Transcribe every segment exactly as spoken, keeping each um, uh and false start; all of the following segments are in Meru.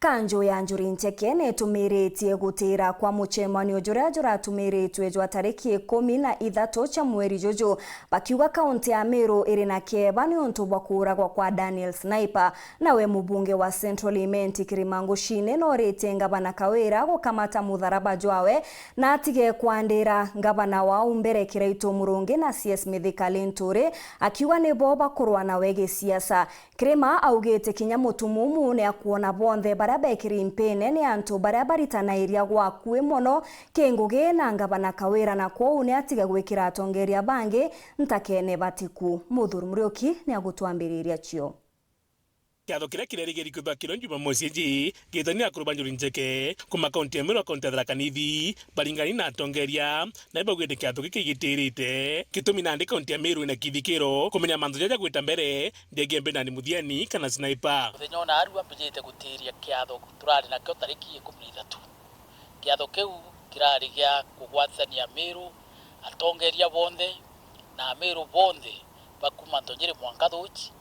Kanju ya Njuri Ncheke nitumiritie gutira kwa mucemanio juria juratumiritwe jwa tariki ikumi na ithatu cia mweri juju, bakiuga kaunti ya Meru iri na kieba niuntu bwa kuuragwa kwa Daniel Sniper. Nawe mubunge wa Central Imenti Kirima Ngucine noritie ngavana Kawira gukamata mutharaba jwawe na atige kwandira ngavana wau mbere Kiraitu Murungi na C S Mithika Linturi, akiuga nibo bakurwa nawe gisiasa. Kirima augite kinya Mutumumu ni akwona bonthe baria bekiri mpine ni antu baria baritanairia gwakui mono ki ngugi na ngavana Kawira, na kwou ni atige gwikira atongeria bangi ntakene batiku. Muthuri Muriuki ni agutwambiriria cio. Kiatho kiria kirerigiri kwithwa kirio Jumamosi iji, gitania akuru ba Njuri Ncheke kuma kaunti ya Meru na kaunti ya Tharaka Nithi, baringani na atongeria, na ibaugite kiatho giki gitirite. Gitumi nandi kaunti ya Meru ina kithikiro kumenya mantu jaja gwita mbere, ndege Bernard Muthiani kana Sniper. Muthenya ona arua mbijite gutiria kiatho turari nakio tariki ikumi na ithatu. Kiatho kiu kirari gia kugwatithania Meru, atongeria bonthe na Ameru bonthe ba kuma Ntonyiri mwanka Thuchi,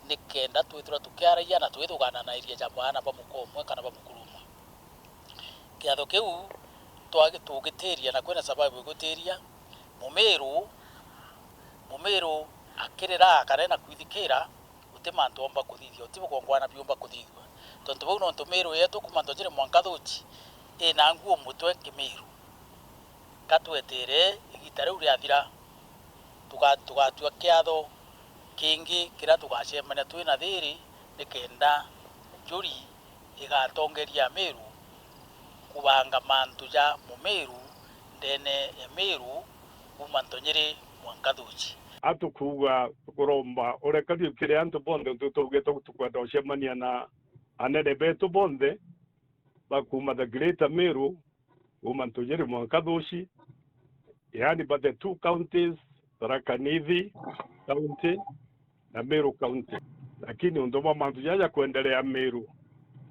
nikenda twithirwa tukiaragia na twithugananairia ja baana ba muka umwe kana ba mukuru umwe. Kiatho kiu twagi-, tugitiria na kwina sababu igutiria, Mumiru, Mumiru akirira kana ena kwithikira, guti mantu omba kuthithia, uti bugongwana biumba kuthithua. Tontu bau nontu Miru yetu kuma Ntonyiri mwanka Thuchi ina nguo mutwe Kimiru. Ka twetire igita riu riathira, tuga-, tugatua kiatho kingi kiria tugacemania twina thiri, nikenda Njuri igatongeria Amiru kubanga mantu ja Mumiru ndene ya Miru kuma Ntonyiri mwanka Thuchi. Atukuuga, tukuromba urekaniu kiri antu bonthe, untu tuugite tukwenda gucemania na anene betu bonthe ba kuuma the Greater Meru, kuuma Ntonyiri mwanka Thuchi, yaani but the two counties, Tharaka Nithi County na Meru County. Lakini untu bwa mantu jaja kwendelea Meru,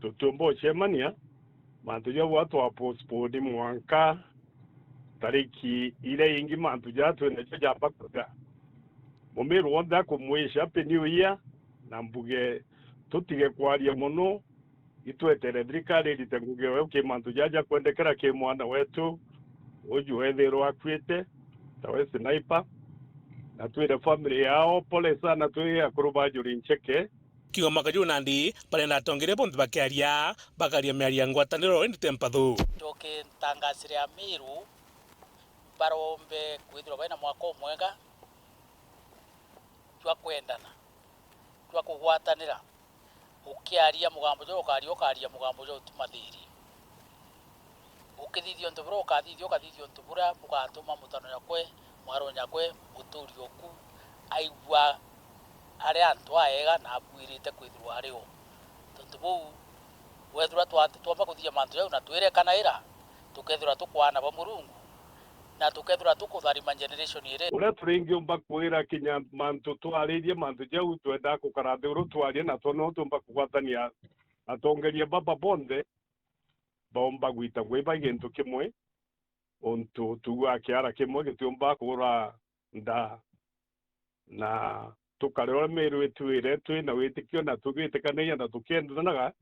tutiumba ucemania, mantu jau atwa postpone mwanka tariki iria ingi mantu jaa twinajo jamba kuja. Mumiru wonthe akumwisha Happy New Year, na mbuge tutige kwaria mono, itwetere thirikari irite ngugi yayo ki mantu jaja kwendekera ki mwana wetu uju wethirwa akuite, tawe Sniper, na twire family yao pole sana, twi akuru ba Njuri Ncheke. Kiugo mwaka juu nandi barenda atongeria bonthe bakiaria, bakaria miario ya ngwataniro indi ti mpathu. Njoke ntangasire Amiru barombe kwithirwa baina mwaka umwega jwa kwendana, jwa kugwatanira. Ukiaria mugambo juu ukaria, ukaria mugambo juu utuma thiri. Ukithithia untu buria ukathithia, ukathithia untu buria bugatuma mutano nyakwe, mwaro nyakwe, muturi oku aigua ari antu aega na abuirite kwithirwa ari o. Tontu buu, wethirwa twa-, twamba kuthithia mantu jau na twirekanaira, tukethirwa tukwaana ba Murungu, na tukethirwa tukutharima generation iri. Uria turingiumba kwira kinya mantu twaririe mantu jau, twendaa gukara nthi uru twarie, na twona uu tuumba kugwatania atongeria baba bonthe baumba gwita gwiba gintu kimwe, untu tuugaa kiara kimwe gitiumba kuura ndaa, na tukare uria Miru itwire twi na witikio na tugitikanagia na tukiendanaga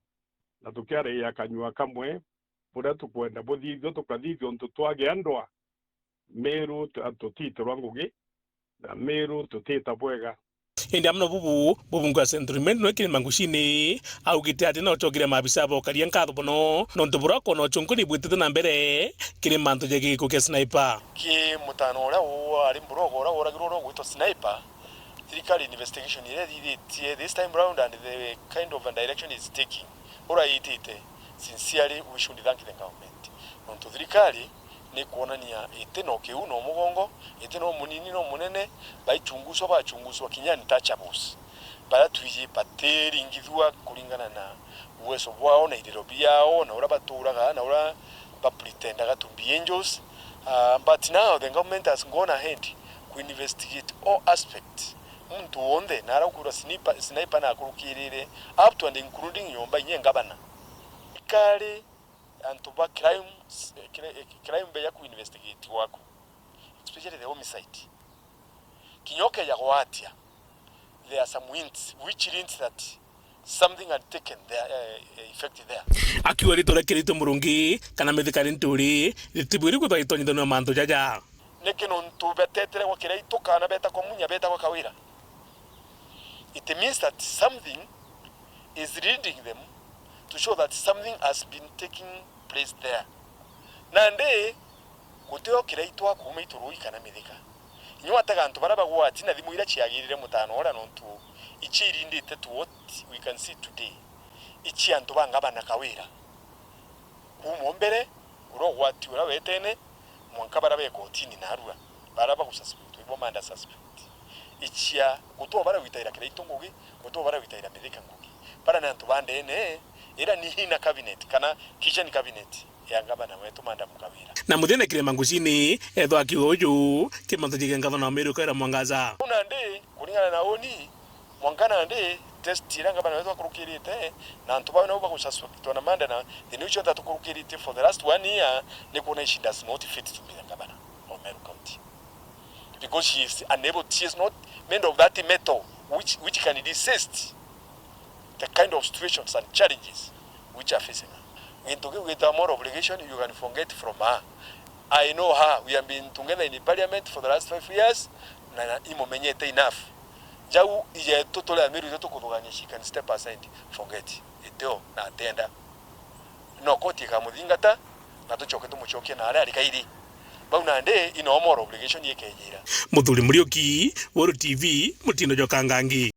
na tukiaragia kanyua kamwe, buria tukwenda buthithua tukathithua untu twagia ndwaa. Miru tu-, tutiitirwa ngugi, na Miru tutiita bwega. Indi amwe na bubu, mubunge wa Central Imenti nwe Kirima Ngucine augite ati no ocokire maabisa bokaria nkatho mono nontu buria akoona ucunkuni bwitite na mbere kiri mantu ja gikuo kia Sniper. Ki mutano uria wari Mburogo uria woragirwe uria ugwitwa Sniper, thirikari investigation iria ithithitie this time round and the kind of a direction is taking, uria itite, sincerely we should thank the government. Nontu thirikari ni kwonania iti na ukiu na umugongo, iti na umunini na umunene, baichunguzwa, bachunguzwa kinya untouchables. Baria twiji batiringithua kuringana na uwezo bwao na iriro biao na uria baturaga na uria bapretendaga to be angels. Uh, but now the government has gone ahead ku investigate all aspects. Muntu wonthe na aria ukwirwa Sniper, Sniper na akurukirire up to and including nyomba inya ngavana. Ikari antu ba crime, crime beja ku investigate gwaku, especially the homicide. Kinya ukeja gwatia, there are some hints, which hints that Something had taken their, uh, effect there. Akiuga ritwa ria Kiraitu Murungi kana Mithika Linturi ritibwiri kwithwa ritonyithanua mantu jaja. Niki nontu betetere gwa Kiraitu kana beta kwa Munya, beta gwa Kawira? It means that something is leading them to show that something has been taking place there. Nandi gutio Kiraitu akuuma Iturui kana Mithika. Inya watega antu baria bagwati na thimu iria ciagirire mutano uria, nontu ici irindite to what we can see today. Ici antu ba ngabana Kawira. Kuuma o mbere, uria ugwati uria wetene, mwanka baria be kotini narua, baria bagususpectwa, ibo manda suspect. Icia, gutio baria gwitaira Kiraitu ngugi, gutio baria gwitaira Mithika ngugi. Baria ni antu ba ndene, ira ni inner cabinet, kana kitchen cabinet ya ngabana wetu, Madam Kawira. Na muthia na kirema ngucini, ethwa akiuga uju, kimantu jige ngavana wa Meru Kawira Mwangaza. Nandi, kuringana na uni, mwanka nandi test iria ngabana wetu akurukirite, na antu bau nabo bagususpectwa na manda na thina icio cionthe atukurukirite for the last one year, ni kuona she does not fit to be the governor of Meru County. Because she is unable, she is not made of that metal which, which can resist the kind of situations and challenges which are facing her. Gintu kiu gitagwa moral obligation, you can forget from her. I know her, we have been together in parliament for the last five years, na, na imumenyete enough. Jau ijetu turi Amiru, itwe tukuthugania, she can step aside, forget, itio na atenda. No koti ikamuthingata, na tucoke tumucokie na aria ari kairi. Bau nandi, ino moral obligation ikejira. Muthuri Muriuki, Weru T V, mutindo jwa Kangangi.